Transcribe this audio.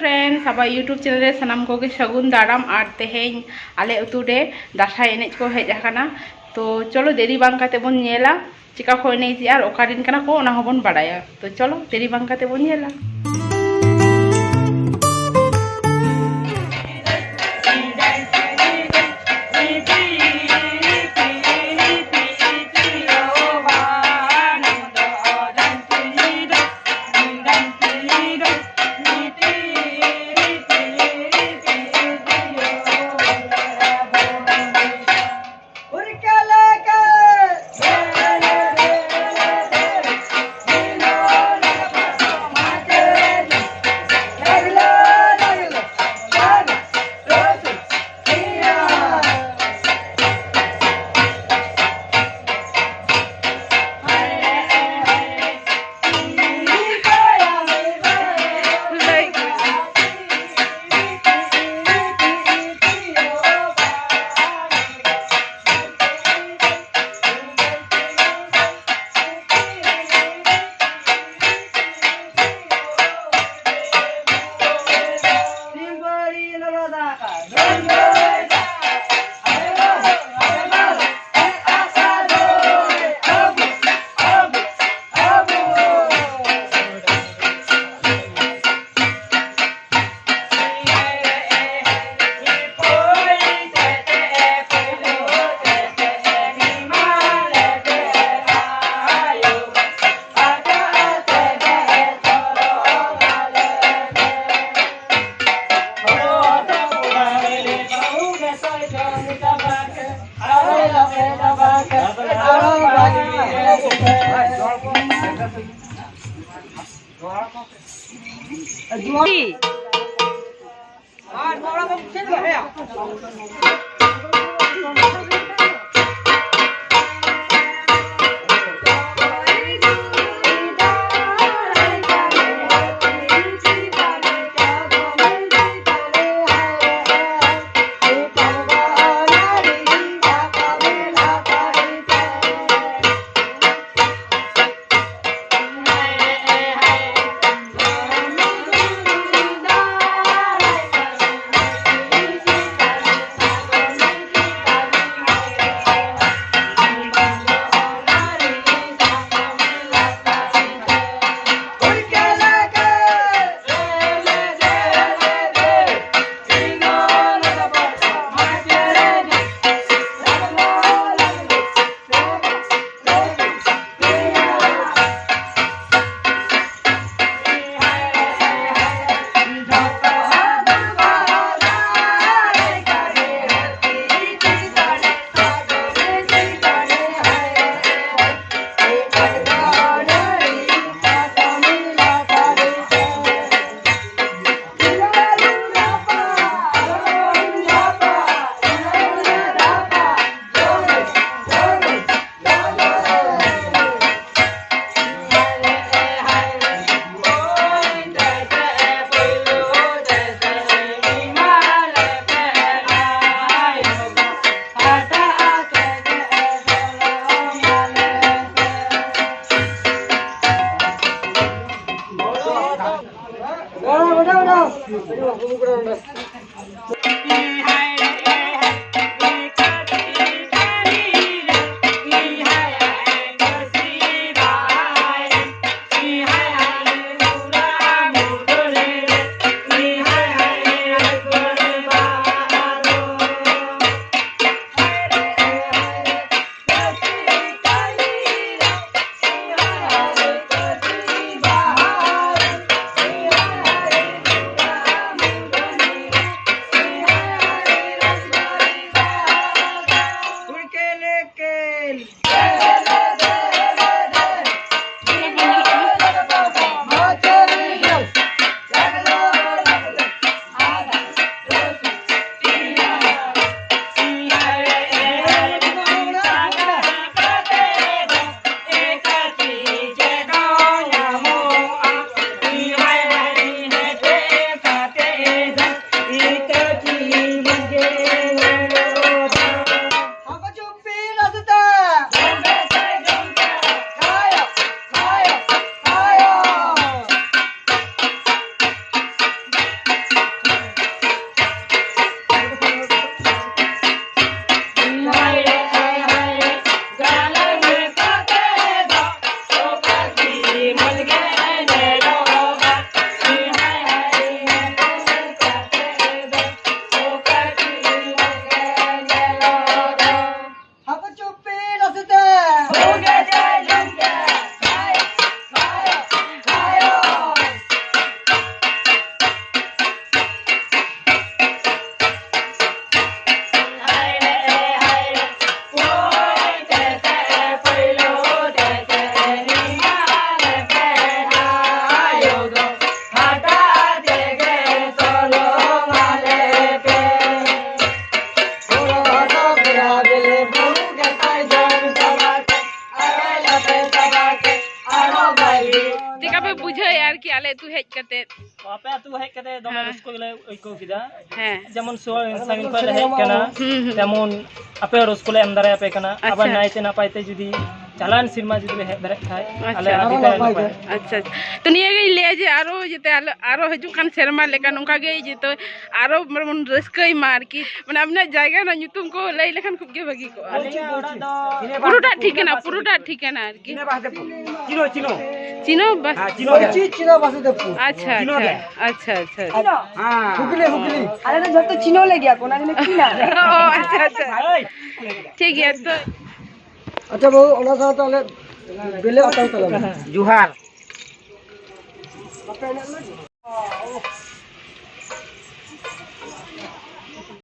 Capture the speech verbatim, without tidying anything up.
Friends, ᱟᱵᱚᱣᱟᱜ YouTube channel ᱨᱮ ᱥᱟᱱᱟᱢ ᱠᱚᱜᱮ ᱥᱟᱹᱜᱩᱱ ᱫᱟᱨᱟᱢ᱾ ᱟᱨ ᱛᱮᱦᱮᱧ ᱟᱞᱮ ᱟᱹᱛᱩ ᱨᱮ ᱫᱟᱸᱥᱟᱭ ᱮᱱᱮᱡ ᱠᱚ ᱦᱮᱡ ᱟᱠᱟᱱᱟ᱾ ᱛᱚ ᱪᱚᱞᱚ, ᱫᱮᱨᱤ ᱵᱟᱝ ᱠᱟᱛᱮ ᱵᱚᱱ ᱧᱮᱞᱟ ᱪᱮᱠᱟ ᱠᱚ ᱮᱱᱮᱡᱮᱜᱼᱟ ᱟᱨ ᱚᱠᱟ ᱨᱮᱱ ᱠᱟᱱᱟ ᱠᱚ, ᱚᱱᱟ ᱦᱚᱸᱵᱚᱱ ᱵᱟᱲᱟᱭᱟ᱾ ᱛᱚ ᱪᱚᱞᱚ, ᱫᱮᱨᱤ ᱵᱟᱝ ᱠᱟᱛᱮ ᱵᱚᱱ ᱧᱮᱞᱟ᱾ ᱦᱟᱯᱮ ᱪᱩᱯᱤ ᱱᱟᱥᱮᱛᱮ᱾ ᱪᱮᱠᱟ ᱯᱮ ᱵᱩᱡᱷᱟᱹᱣᱮᱫᱼᱟ ᱟᱨᱠᱤ ᱟᱞᱮ ᱟᱹᱛᱩ ᱦᱮᱡ ᱠᱟᱛᱮ? ᱟᱯᱮ ᱟᱹᱛᱩ ᱦᱮᱡ ᱠᱟᱛᱮ ᱫᱚᱢᱮ ᱦᱮᱸ᱾ ᱨᱟᱹᱥᱠᱟᱹ ᱜᱮᱞᱮ ᱟᱹᱭᱠᱟᱹᱣ ᱠᱮᱫᱟ᱾ ᱦᱮᱸ᱾ ᱡᱮᱢᱚᱱ ᱥᱩᱨ ᱥᱟᱺᱜᱤᱧ ᱠᱷᱚᱱ ᱞᱮ ᱦᱮᱡ ᱠᱟᱱᱟ, ᱦᱩᱸ, ᱦᱩᱸ᱾ ᱛᱮᱢᱚᱱ ᱟᱯᱮ ᱦᱚᱸ ᱨᱟᱹᱥᱠᱟᱹ ᱞᱮ ᱮᱢ ᱫᱟᱲᱮᱭᱟᱯᱮ ᱠᱟᱱᱟ᱾ ᱟᱪᱪᱷᱟ᱾ ᱟᱵᱟᱨ ᱱᱟᱭᱛᱮ ᱱᱟᱯᱟᱭ ᱛᱮ ᱡᱩᱫᱤ ᱪᱟᱞᱟᱣᱮᱱ ᱥᱮᱨᱢᱟ ᱡᱩᱫᱤ ᱞᱮ ᱦᱮᱡ ᱫᱟᱲᱮᱭᱟᱜ ᱠᱷᱟᱡ, ᱟᱪᱪᱷᱟ᱾ ᱟᱞᱮ ᱟᱹᱰᱤ ᱟᱨᱚ ᱛᱟᱭᱚᱢ ᱱᱟᱯᱟᱭ ᱜᱮ᱾ ᱟᱪᱪᱷᱟ, ᱟᱪᱪᱷᱟ᱾ ᱛᱚ ᱱᱤᱭᱟᱹ ᱜᱮᱧ ᱞᱟᱹᱭᱟ ᱡᱮ ᱟᱨᱚ ᱡᱟᱛᱮ ᱟᱞᱮ ᱟᱨᱚ ᱦᱤᱡᱩᱜ ᱠᱟᱱ ᱥᱮᱨᱢᱟ ᱞᱮᱠᱟ ᱱᱚᱝᱠᱟ ᱜᱮ ᱡᱚᱛᱚ ᱟᱨᱚ ᱢᱟᱱᱮ ᱵᱚᱱ ᱨᱟᱹᱥᱠᱟᱹᱭ ᱢᱟ ᱟᱨᱠᱤ᱾ ᱢᱟᱱᱮ ᱟᱵᱤᱱᱟᱜ ᱡᱟᱭᱜᱟ ᱨᱮᱱᱟᱜ ᱧᱩᱛᱩᱢ ᱠᱚ ᱞᱟᱹᱭ ᱞᱮᱠᱷᱟᱱ ᱠᱷᱩᱵ ᱜᱮ ᱵᱷᱟᱹᱜᱤ ᱠᱚᱜᱼᱟ᱾ ᱟᱹᱞᱤᱧᱟᱜ ᱚᱲᱟᱜ ᱫᱚ ᱯᱩᱨᱟᱹᱴᱟᱜ ᱴᱷᱤᱠᱟᱹᱱᱟ, ᱯᱩᱨᱟᱹᱴᱟᱜ ᱴᱷᱤᱠᱟᱹᱱᱟ ᱟᱨᱠᱤ᱾ ᱪᱤᱱᱚ ᱵᱟᱥᱩᱫᱮᱵᱽᱯᱩᱨ᱾ ᱪᱤᱱᱚ, ᱪᱤᱱᱚ᱾ ᱪᱤᱱᱚ ᱵᱟᱥᱩᱫᱮᱵᱽᱯᱩᱨ᱾ ᱦᱮᱸ, ᱪᱤᱱᱚ ᱜᱮ᱾ ᱪᱤ-, ᱪᱤᱱᱚ ᱵᱟᱥᱩᱫᱮᱵᱽᱯᱩᱨ᱾ ᱟᱪᱪᱷᱟ, ᱪᱤᱱᱚ ᱟᱪᱪᱷᱟ, ᱜᱮ᱾ ᱟᱪᱪᱷᱟ, ᱟᱪᱪᱷᱟ, ᱟᱪᱪᱷᱟ᱾ ᱦᱮᱸ᱾ ᱦᱩᱜᱽᱞᱤ, ᱦᱩᱜᱽᱞᱤ᱾ ᱟᱞᱮ ᱫᱚ ᱡᱷᱚᱛᱚ ᱪᱤᱱᱚ ᱞᱮ ᱜᱮᱭᱟ ᱠᱚ, ᱚᱱᱟ ᱜᱮᱞᱮ ᱪᱤᱱᱟ᱾ ᱚ, ᱟᱪᱪᱷᱟ, ᱟᱪᱪᱷᱟ᱾ ᱦᱳᱭ᱾ ᱴᱷᱤᱠ ᱜᱮᱭᱟ, ᱛᱚ᱾ ᱟᱪᱪᱷᱟ ᱵᱟᱹᱵᱩ, ᱚᱱᱟ ᱥᱟᱶᱛᱮ ᱟᱞᱮ ᱵᱮᱞᱮ ᱟᱛᱟᱝ ᱛᱟᱞᱟᱝ ᱢᱮ᱾ ᱡᱚᱦᱟᱨ᱾